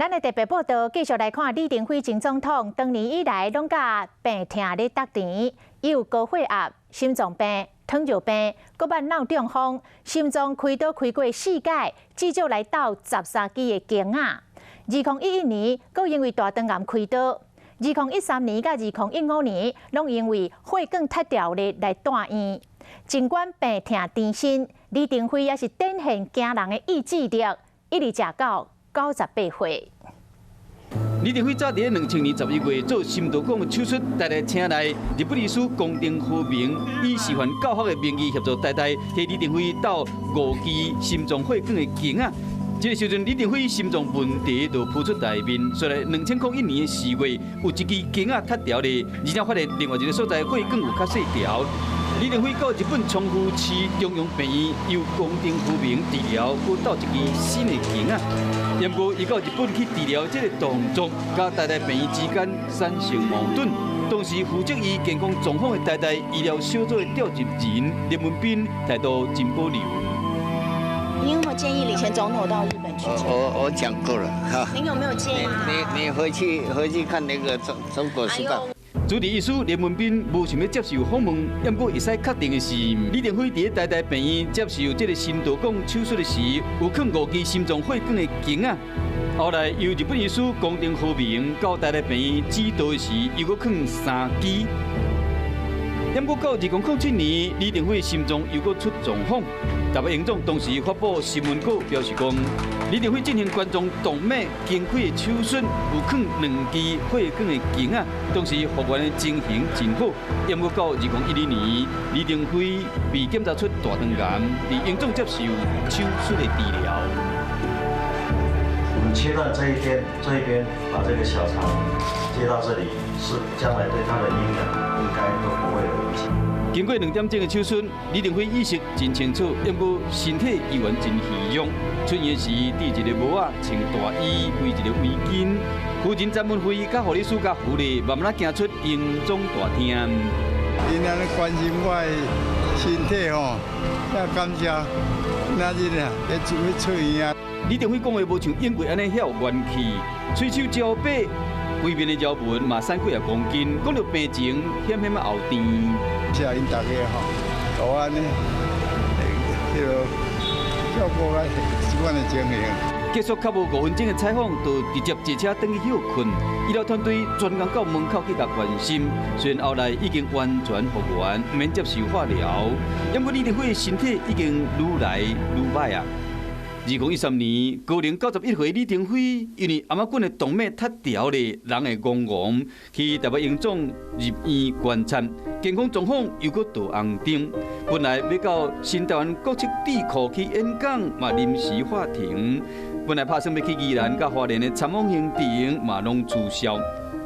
咱的特別報道繼續來看李登輝前總統，長年以來攏佮病疼咧鬥纏，伊有高血壓、心臟病、糖尿病，閣捌腦中風，心臟開刀開過四擺，至少來鬥13支的弓仔。2011年，閣因為大腸癌開刀；2013年佮2015年，攏因為血管脫掉咧來住院。儘管病痛纏身，李登輝也是展現驚人的意志力，一直食到98歲。李登輝早佇2000年11月做心導管的手術，台大請來日本醫師宮田和明以示範教學的名義協助台大替李登輝鬥五支心臟血管的弓仔。這個時陣，李登輝心臟問題就浮出台面。所以2001年4月，有一支弓仔脫掉咧，而且發現另外一個所在血管有較細條。李登輝到日本倉敷市中央病院，由宮田和明治療，閣鬥一支新的弓仔。不過，伊到日本去治療這個動作，佮台大病院之間產生矛盾。當時負責伊健康狀況的台大醫療小組的召集人林文彬態度真保留。你有沒有建議李前總統到日本去？我講過了。哈。您有沒有建議？你回去看那個中國時報。主治醫師林文彬無想欲接受訪問，不過會使確定的是，李登輝佇台大病院接受這個心導管手術的時，有囥五支心臟血管的弓仔。後來由日本醫師宮田和明到台大病院指導時，又閣囥三支。不過到2007年，李登輝心臟又閣出狀況。台北榮總當時發布新聞稿表示講，李登輝進行冠狀動脈經開的手術，有囥兩支血管的弓仔，當時復原的情形真好。不過到2012年，李登輝被檢查出大腸癌，佇榮總接受手術的治療。我們切斷這一邊，這一邊把這個小腸接到這裡，是將來對他的營養應該都不會有影響。經過2點鐘的手術，李登輝意識真清楚，不過身體依然真虛弱。出院時，戴一个帽仔，穿大衣，圍一个圍巾。夫人詹文慧佮護理師佮扶咧，慢慢仔行出榮總大廳。𪜶按呢關心我的身體吼，也感謝。那日啊，咧出出院啊。李登輝講話無像演過按呢遐有元氣，喙鬚焦白，規面的條紋嘛瘦幾仔公斤，講著病情險險仔後甜。謝𪜶大家吼，予我按呢，彼个照顧我這款的情形。結束較無5分鐘的採訪，就直接坐車轉去歇睏。醫療團隊專工到門口去共關心，雖然後來已經完全復原，毋免接受化療，不過李登輝的身體已經愈來愈䆀啊。2013年，高齡91歲李登輝因為頷仔頸的動脈脫掉咧，人會戇戇，去台北榮總入院觀察，健康狀況又閣倒紅燈。本來欲到新台灣國策智庫去演講，嘛臨時喊停。本來拍算欲去宜蘭佮花蓮的參訪行程，嘛攏取消。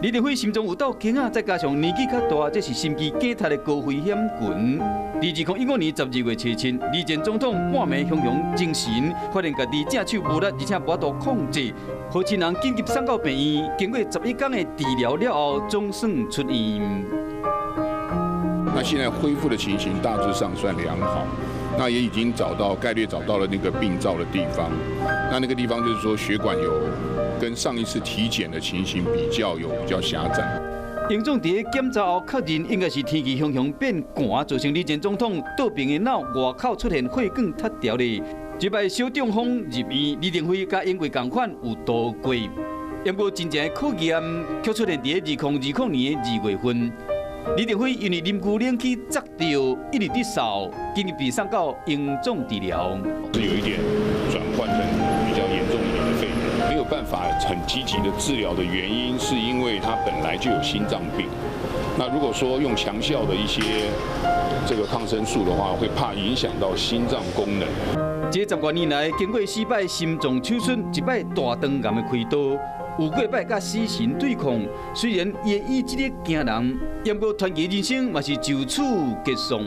李登輝心臟有鬥弓仔，再加上年紀較大，這是心肌梗塞的高危險群。佇2015年12月27，李前總統半暝雄雄精神，發現家己正手無力，而且無法度控制，予親人緊急送到病院，經過11天的治療了後，總算出院。那現在恢復的情形大致上算良好，那也已經找到概略找到了那個病灶的地方，那那個地方就是說血管有跟上一次體檢的情形比較有比較狹窄。榮總佇檢查後確認，應該是天氣雄雄變寒，造成李前總統倒爿的腦外口出現血管脫掉咧。這擺小中風入院，李登輝佮英國仝款有度過，不過真正的考驗卻出現佇2020年2月份。李登輝因為啉牛奶去砸著，一直佇嗽，緊急被送到榮總治療。是有一點轉換成比較嚴重一點的肺炎，沒有辦法很積極的治療的原因，是因為他本來就有心臟病。那如果說用強效的一些這個抗生素的話，會怕影響到心臟功能。這10多年來，經過四擺心臟手術，一擺大腸癌的開刀，有幾擺佮死神對抗。雖然伊的意志力驚人，不過傳奇人生嘛是就此結束。